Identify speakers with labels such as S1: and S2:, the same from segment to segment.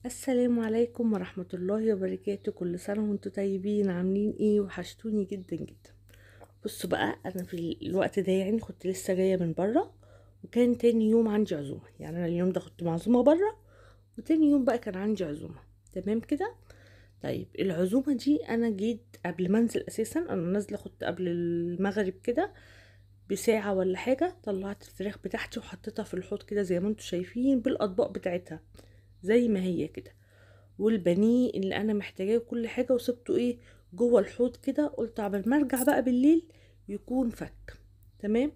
S1: السلام عليكم ورحمة الله وبركاته. كل سنة وانتم طيبين، عاملين ايه؟ وحشتوني جدا جدا. بصوا بقى، انا في الوقت ده يعني كنت لسه جاية من بره، وكان تاني يوم عندي عزومة. يعني انا اليوم ده كنت معزومة بره، وتاني يوم بقى كان عندي عزومة. تمام كده. طيب العزومة دي انا جيت قبل ما انزل اساسا، انا نازلة كنت قبل المغرب كده بساعة ولا حاجة، طلعت الفراخ بتاعتي وحطيتها في الحوض كده زي ما انتم شايفين بالاطباق بتاعتها زي ما هي كده، والبانيه اللي انا محتاجاه وكل حاجة، وسبته ايه جوه الحوض كده. قلت عبال ما ارجع بقى بالليل يكون فك. تمام.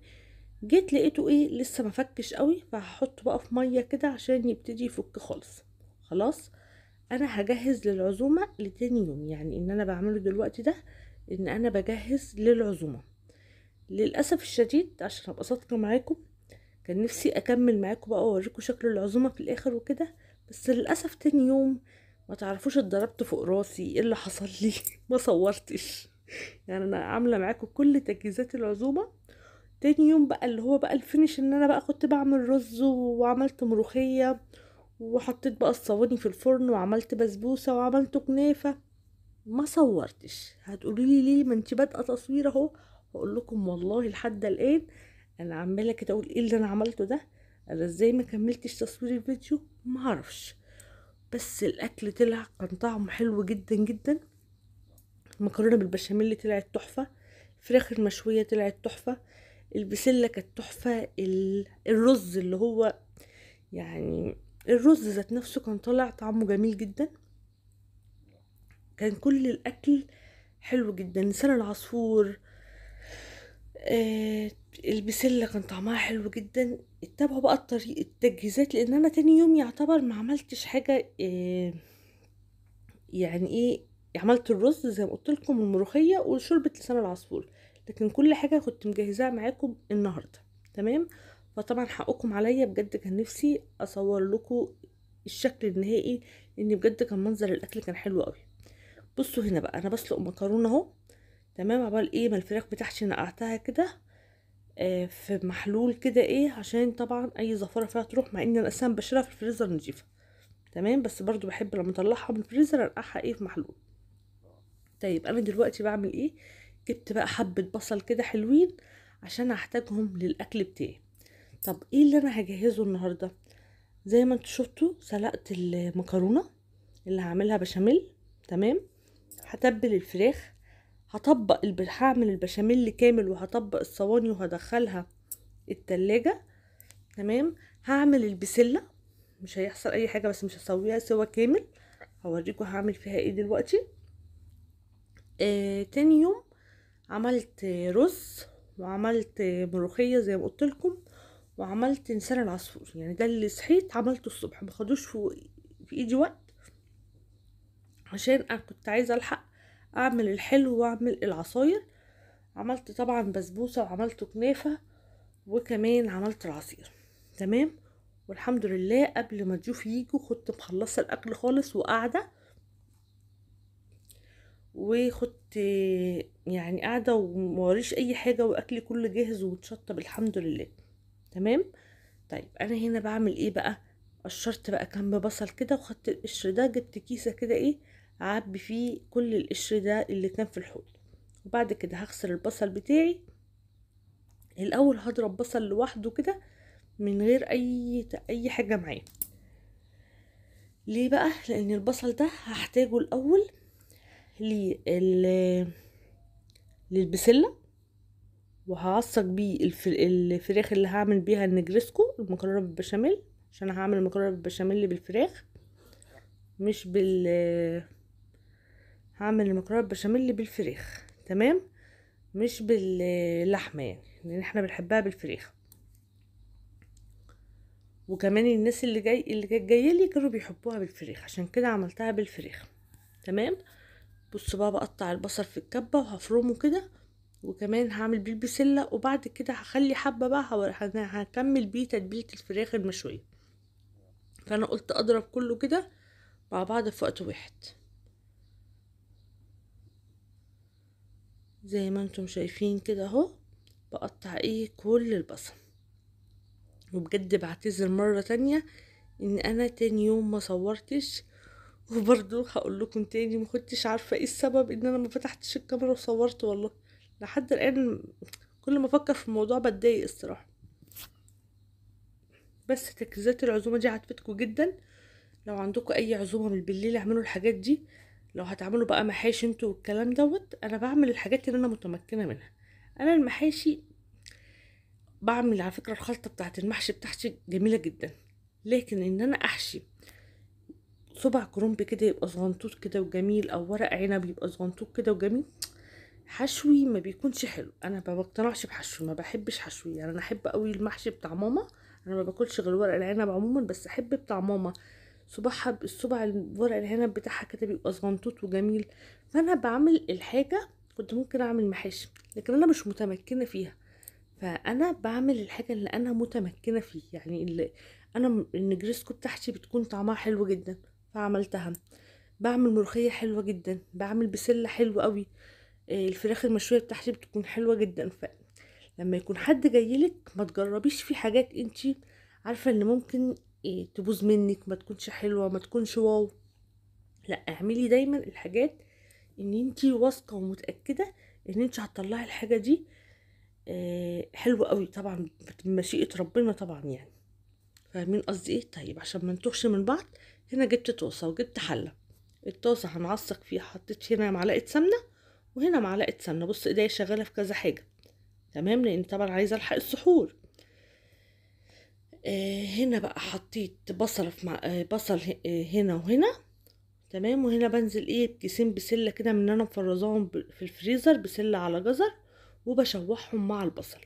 S1: جيت لقيته ايه لسه ما فكش قوي، فهحطه بقى في مية كده عشان يبتدي يفك خالص. خلاص انا هجهز للعزومه لتاني يوم، يعني ان انا بعمله دلوقتي ده ان انا بجهز للعزومه. للاسف الشديد عشان ابقى صادقة معاكم، كان نفسي اكمل معاكم بقى واوريكم شكل العزومة في الاخر وكده، بس للاسف تاني يوم ما تعرفوش اتضربت فوق راسي ايه اللي حصل لي ما صورتش. يعني انا عامله معاكم كل تجهيزات العزومة. تاني يوم بقى اللي هو بقى الفينش، ان انا بقى كنت بعمل رز وعملت ملوخية وحطيت بقى الصواني في الفرن وعملت بسبوسه وعملت كنافه، ما صورتش. هتقولوا لي ليه ما انت بادئه تصوير اهو؟ هقول لكم والله لحد الان انا عماله كده اقول ايه اللي انا عملته ده، انا ازاي ما كملتش تصوير الفيديو ما اعرفش. بس الاكل طلع كان طعمه حلو جدا جدا. المكرونه بالبشاميل طلعت تحفة، الفراخ المشويه طلعت تحفة، البسله كانت تحفة، الرز اللي هو يعني الرز ذات نفسه كان طالع طعمه جميل جدا. كان كل الاكل حلو جدا. لسان العصفور، البسله كان طعمها حلو جدا. اتبعوا بقى الطريق التجهيزات، لان انا تاني يوم يعتبر ما عملتش حاجة. يعني ايه، عملت الرز زي ما قلت لكم والملوخيه وشوربه لسان العصفور، لكن كل حاجة كنت مجهزاها معاكم النهارده. تمام. فطبعا حقكم عليا بجد، كان نفسي اصور لكم الشكل النهائي، لان بجد كان منظر الاكل كان حلو قوي. بصوا هنا بقى انا بسلق مكرونه اهو. تمام. عبال ايه ما الفراخ بتاعتي نقعتها كده في محلول كده ايه، عشان طبعا اي زفاره فيها تروح، مع ان انا اساسا بشيلها في الفريزر نضيفه. تمام. بس برضو بحب لما اطلعها من الفريزر انقعها ايه في محلول. طيب انا دلوقتي بعمل ايه؟ جبت بقى حبه بصل كده حلوين عشان هحتاجهم للاكل بتاعي. طب ايه اللي انا هجهزه النهارده؟ زي ما انتوا شفتوا سلقت المكرونه اللي هعملها بشاميل. تمام. هتبل الفراخ، هطبق هعمل البشاميل كامل وهطبق الصواني وهدخلها التلاجة. تمام. هعمل البسلة، مش هيحصل اي حاجة بس مش هسويها سوا كامل، هوريكم هعمل فيها ايه دلوقتي. تاني يوم عملت رز وعملت ملوخية زي ما قلت لكم، وعملت لسان العصفور. يعني ده اللي صحيت عملته الصبح، ما خدوش في ايدي وقت عشان انا كنت عايزة الحق اعمل الحلو واعمل العصاير. عملت طبعا بسبوسه وعملت كنافه وكمان عملت العصير. تمام. والحمد لله قبل ما ضيوف يجوا كنت مخلصة الاكل خالص وقاعدة، وكنت يعني قاعدة وموريش اي حاجة، واكلي كله جاهز ومتشطب الحمد لله. تمام. طيب انا هنا بعمل ايه بقى؟ قشرت بقى كم بصل كده وخدت القشر ده، جبت كيسه كده ايه اعبي فيه كل القشر ده اللي كان في الحوض. وبعد كده هغسل البصل بتاعي الاول، هضرب بصل لوحده كده من غير اي حاجة معاه. ليه بقى؟ لان البصل ده هحتاجه الاول للبسله، وهعصج بيه الفراخ اللي هعمل بيها النجرسكو، المكرونه بالبشاميل، عشان هعمل المكرونه بالبشاميل بالفراخ مش بال هعمل المكرونه بالبشاميل بالفراخ. تمام. مش باللحمه يعني، لان احنا بنحبها بالفراخ. وكمان الناس اللي جاية لي كانوا بيحبوها بالفراخ، عشان كده عملتها بالفراخ. تمام. بصوا بقى بقطع البصل في الكبه وهفرمه كده، وكمان هعمل بيه البسله، وبعد كده هخلي حبه بقى هكمل بيه تتبيله الفراخ المشويه. فانا قلت اضرب كله كده مع بعض في وقت واحد. زي ما انتم شايفين كده اهو، بقطع ايه كل البصل. وبجد بعتذر مرة تانية ان انا تاني يوم ما صورتش، وبرضو هقول لكم تاني ما كنتش عارفه ايه السبب ان انا ما فتحتش الكاميرا وصورت، والله لحد الان كل ما افكر في الموضوع بتضايق الصراحة. بس تجهيزات العزومة دي هتفيدكم جدا، لو عندكم اي عزومة من بالليل اعملوا الحاجات دي. لو هتعملوا بقى محاشي انتوا والكلام دوت، انا بعمل الحاجات اللي انا متمكنة منها. انا المحاشي بعمل على فكرة الخلطة بتاعه المحشي بتاعتي جميلة جدا، لكن ان انا احشي صبع كرنب كده يبقى صغنطوط كده وجميل، او ورق عنب يبقى صغنطوط كده وجميل، حشوي ما بيكونش حلو. انا ما بقتنعش بحشوي، ما بحبش حشوي. يعني انا احب قوي المحشي بتاع ماما، انا ما باكلش غير ورق العنب عموما، بس احب بتاع ماما صباعها، الصبع ورق العنب بتاعها كده بيبقى صغنطوط وجميل. فانا بعمل الحاجة، كنت ممكن اعمل محاشي لكن انا مش متمكنة فيها، فانا بعمل الحاجة اللي انا متمكنة فيه. يعني اللي انا النجرسكو بتاعتي بتكون طعمها حلو جدا فعملتها، بعمل ملوخية حلوة جدا، بعمل بسلة حلوة قوي، الفراخ المشويه بتاعتي بتكون حلوة جدا. فلما يكون حد جايلك ما تجربيش في حاجات انتي عارفه ان ممكن تبوظ منك، ما تكونش حلوة، ما تكونش wow. لا، اعملي دايما الحاجات ان انتي واثقة ومتاكده ان انتي هتطلعي الحاجة دي حلوة قوي، طبعا بمشيئة ربنا طبعا. يعني فاهمين قصدي ايه؟ طيب عشان ما نتوهش من بعض، هنا جبت طاسه وجبت حله. الطاسه هنعصق فيها، حطيت هنا معلقه سمنه وهنا معلقه سمنه. بص ايديا شغالة في كذا حاجة، تمام، لان طبعا عايزه الحق السحور. هنا بقى حطيت بصل في بصل هنا وهنا، تمام. وهنا بنزل ايه بكيسين بسلة كده من انا مفرزاهم في الفريزر، بسلة على جزر، وبشوحهم مع البصل.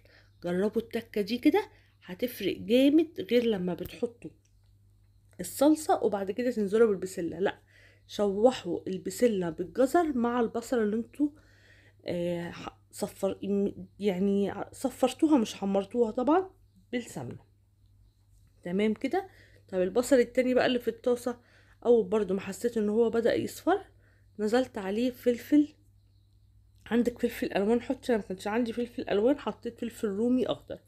S1: جربوا التكه دي كده هتفرق جامد، غير لما بتحطوا الصلصه وبعد كده تنزلوا بالبسله. لا، شوحوا البسله بالجزر مع البصل اللي انتوا صفر يعني صفرتوها مش حمرتوها طبعا بالسمنه، تمام كده. طب البصل التاني بقى اللي في الطاسه، اول برضو ما حسيت ان هو بدأ يصفر نزلت عليه فلفل. عندك فلفل الوان حطي، انا ما كانش عندي فلفل الوان حطيت فلفل رومي اخضر.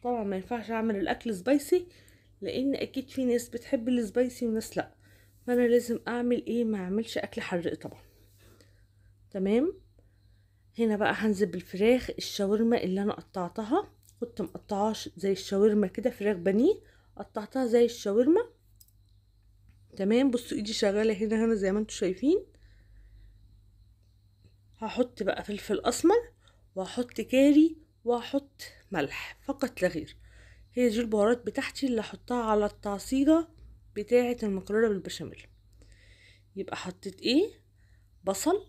S1: طبعا ما ينفعش اعمل الاكل spicy لان اكيد في ناس بتحب ال spicy وناس لا، فانا لازم اعمل ايه، ما اعملش اكل حرق طبعا، تمام. هنا بقى هنزل بالفراخ الشاورما اللي انا قطعتها، كنت مقطعاش زي الشاورما كده، فراخ بانيه قطعتها زي الشاورما، تمام. بصوا ايدي شغالة هنا هنا زي ما انتم شايفين. هحط بقى فلفل اسمر، وهحط كاري، وهحط ملح فقط لا غير. هي دي البهارات بتاعتي اللي هحطها على التعصيجه بتاعه المكرونه بالبشاميل. يبقى حطيت ايه، بصل،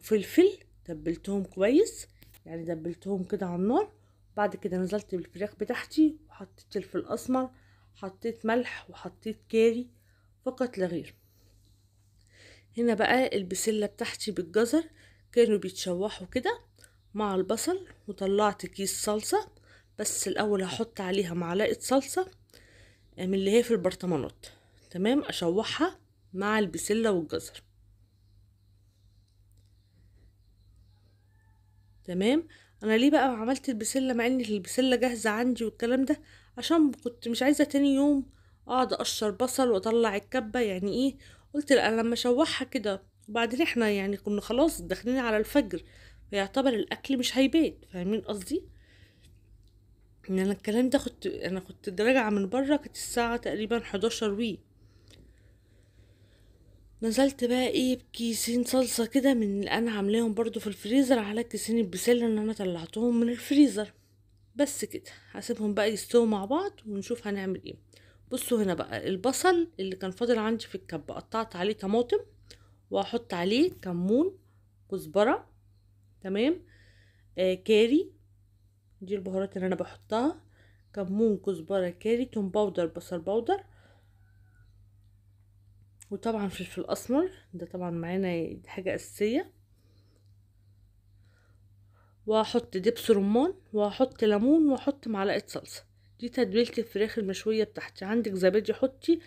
S1: فلفل، دبلتهم كويس، يعني دبلتهم كده على النار. بعد كده نزلت بالفراخ بتاعتي وحطيت فلفل اسمر، حطيت ملح، وحطيت كاري فقط لا غير. هنا بقى البسله بتاعتي بالجزر كانوا بيتشوحوا كده مع البصل، وطلعت كيس صلصه، بس الاول هحط عليها معلقه صلصه من اللي هي في البرطمانات، تمام. اشوحها مع البسله والجزر، تمام. انا ليه بقى عملت البسله مع ان البسله جاهزة عندي والكلام ده؟ عشان كنت مش عايزه تاني يوم اقعد اقشر بصل واطلع الكبه، يعني ايه، قلت لا انا لما اشوحها كده. وبعدين احنا يعني كنا خلاص داخلين على الفجر، فيعتبر الاكل مش هيبات، فاهمين قصدي؟ ان انا الكلام ده كنت راجعه من بره، كانت الساعة تقريبا 11 وي. نزلت بقى ايه بكيسين صلصه كده من اللي انا عاملاهم برضو في الفريزر، على كيسين البسله اللي انا طلعتهم من الفريزر. بس كده هسيبهم بقى يستووا مع بعض ونشوف هنعمل ايه. بصوا هنا بقى البصل اللي كان فاضل عندي في الكبه قطعت عليه طماطم، واحط عليه كمون، كزبره، تمام، كاري، دي البهارات اللي انا بحطها، كمون، كزبره، كاري، توم powder، بصل powder، وطبعا فلفل اسمر، ده طبعا معانا حاجة اساسية. واحط دبس رمان، واحط ليمون، واحط معلقه صلصه. دي تتبيله الفراخ المشويه بتاعتي. عندك زبادي حطي،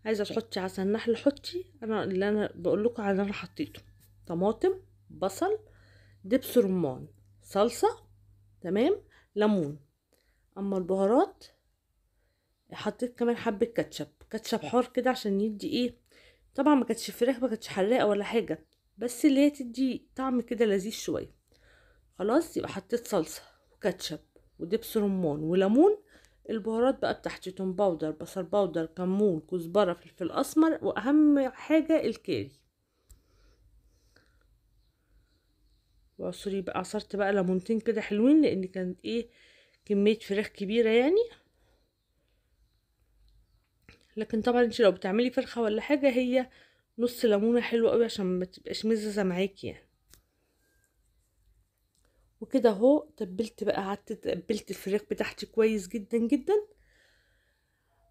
S1: عايزه تحطي عسل نحل حطي، انا اللي انا بقول لكم على اللي انا حطيته، طماطم، بصل، دبس رمان، صلصه، تمام، ليمون. اما البهارات حطيت كمان حبه كاتشب، كاتشب حار كده عشان يدي ايه طبعا ما كانتش فراخ، ما كانتش حراقه ولا حاجة، بس اللي هي تدي طعم كده لذيذ شوية. خلاص يبقى حطيت صلصه وكاتشب ودبس رمان وليمون. البهارات بقى بتاعتي توم powder، بصل powder، كمون، كزبره، فلفل اسمر، واهم حاجة الكاري. وعصري بقى، عصرت بقى ليمونتين كده حلوين لان كانت ايه كمية فراخ كبيرة يعني. لكن طبعا انت لو بتعملي فرخة ولا حاجة هي نص ليمونه حلوة قوي عشان ما تبقاش مززه معاكي يعني. وكده اهو تبلت بقى، قعدت تبلت الفراخ بتاعتي كويس جدا جدا،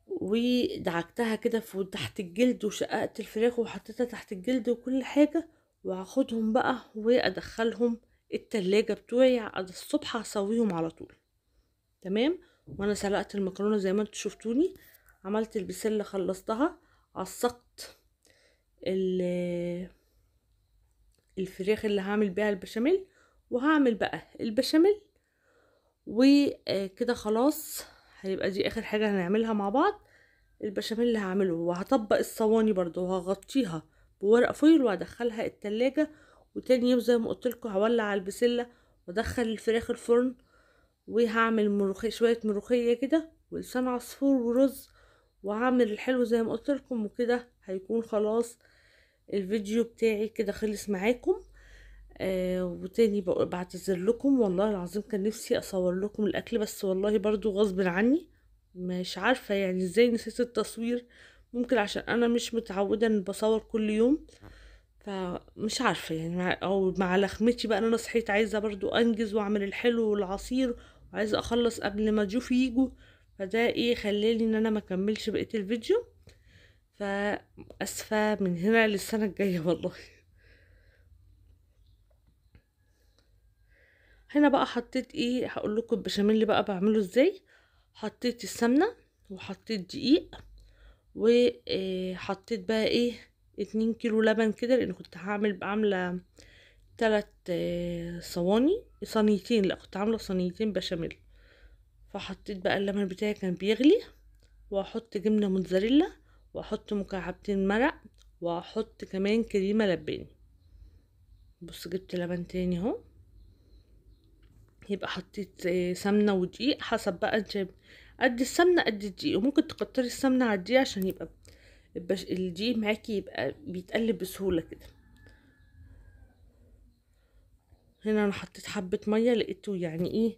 S1: ودعكتها كده في تحت الجلد، وشققت الفراخ وحطيتها تحت الجلد وكل حاجة. وهاخدهم بقى وادخلهم التلاجة بتوعي على الصبح، هسويهم على طول. تمام. وانا سلقت المكرونه زي ما انتوا شفتوني، عملت البسله خلصتها، عصقت الفراخ اللي هعمل بيها البشاميل، وهعمل بقى البشاميل. وكده خلاص هيبقى دي اخر حاجة هنعملها مع بعض، البشاميل اللي هعمله. وهطبق الصواني برضو وهغطيها بورق فويل وهدخلها التلاجة. وتاني يوم زي ما قلت لكم هولع البسله وادخل الفراخ الفرن، وهعمل ملوخية، شوية ملوخية كده ولسان عصفور ورز، وهعمل الحلو زي ما قلت لكم. وكده هيكون خلاص الفيديو بتاعي كده خلص معاكم. وتاني بعتذر لكم والله العظيم، كان نفسي اصور لكم الاكل بس والله برضو غصب عني، مش عارفه يعني ازاي نسيت التصوير، ممكن عشان انا مش متعوده ان بصور كل يوم، فمش عارفه يعني، او مع لخمتي بقى انا صحيت عايزه برضو انجز واعمل الحلو والعصير، وعايزه اخلص قبل ما ضيوفي يجوا، فده ايه خلاني ان انا ما اكملش بقية الفيديو. فاسفه من هنا للسنة الجاية والله. هنا بقى حطيت ايه، هقول لكم البشاميل بقى بعمله ازاي. حطيت السمنة وحطيت دقيق، وحطيت بقى ايه 2 كيلو لبن كده، لان كنت هعمل عامله 3 صواني، صينيتين، لا كنت عامله صينيتين بشاميل. فحطيت بقى اللبن بتاعي كان بيغلي، واحط جبنه موتزاريلا، واحط مكعبتين مرق، واحط كمان كريمة لباني. بص جبت لبن تاني اهو. يبقى حطيت سمنه ودقيق حسب بقى انت قد السمنة قد الدقيق، وممكن تكتري السمنة على الدقيق عشان يبقى الدقيق معاكي يبقى بيتقلب بسهولة كده. هنا انا حطيت حبه مية، لقيته يعني ايه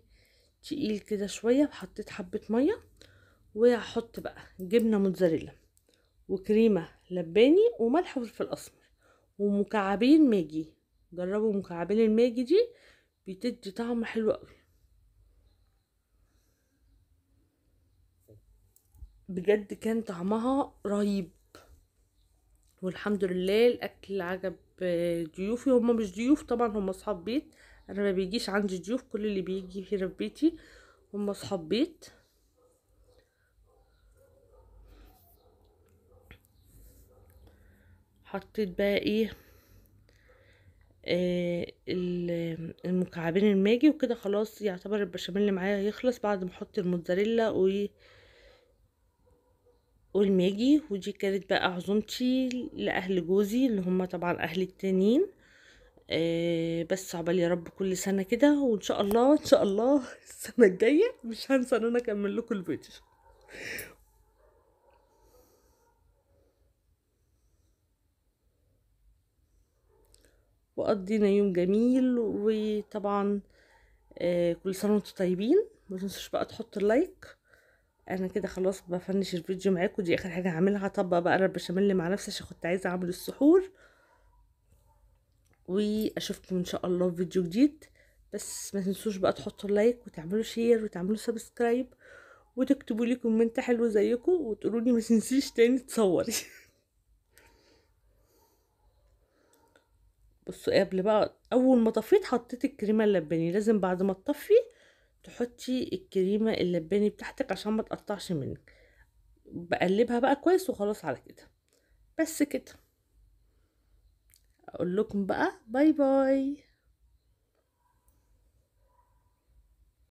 S1: تقيل كده شوية، حطيت حبه مية. وهحط بقى جبنه موتزاريلا وكريمه لباني وملح وفلفل اسمر ومكعبين ماجي. جربوا مكعبين الماجي دي بتدي طعم حلو قوي بجد، كان طعمها رهيب. والحمد لله الاكل عجب ضيوفي. هما مش ضيوف طبعا، هما اصحاب بيت، انا ما بيجيش عندي ضيوف، كل اللي بيجي هنا في بيتي هما اصحاب بيت. حطيت بقى ايه المكعبين الماجي وكده خلاص يعتبر البشاميل اللي معايا هيخلص بعد ما احط الموتزاريلا والماجي. ودي كانت بقى عزومتي لاهل جوزي اللي هم طبعا اهلي التانيين. بس عقبال يا رب كل سنة كده، وان شاء الله ان شاء الله السنة الجاية مش هنسى ان انا اكمل لكم الفيديو. وقضينا يوم جميل، وطبعا كل سنة وانتم طيبين. ما تنسوش بقى تحطوا ال like. انا كده خلاص بفنش الفيديو معاكم، دي اخر حاجة هعملها. هطبق بقى انا البشاميل مع نفسي عشان كنت عايزه اعمل السحور. واشوفكم ان شاء الله في فيديو جديد. بس ما تنسوش بقى تحطوا ال like وتعملوا share وتعملوا subscribe وتكتبوا لي comment حلو زيكم وتقولوا لي ما تنسيش تاني تصوري. بصوا قبل بقى اول ما طفيت حطيت الكريمة اللباني، لازم بعد ما تطفي تحطي الكريمة اللباني بتاعتك عشان ما تقطعش منك. بقلبها بقى كويس وخلاص على كده، بس كده. اقول لكم بقى bye bye.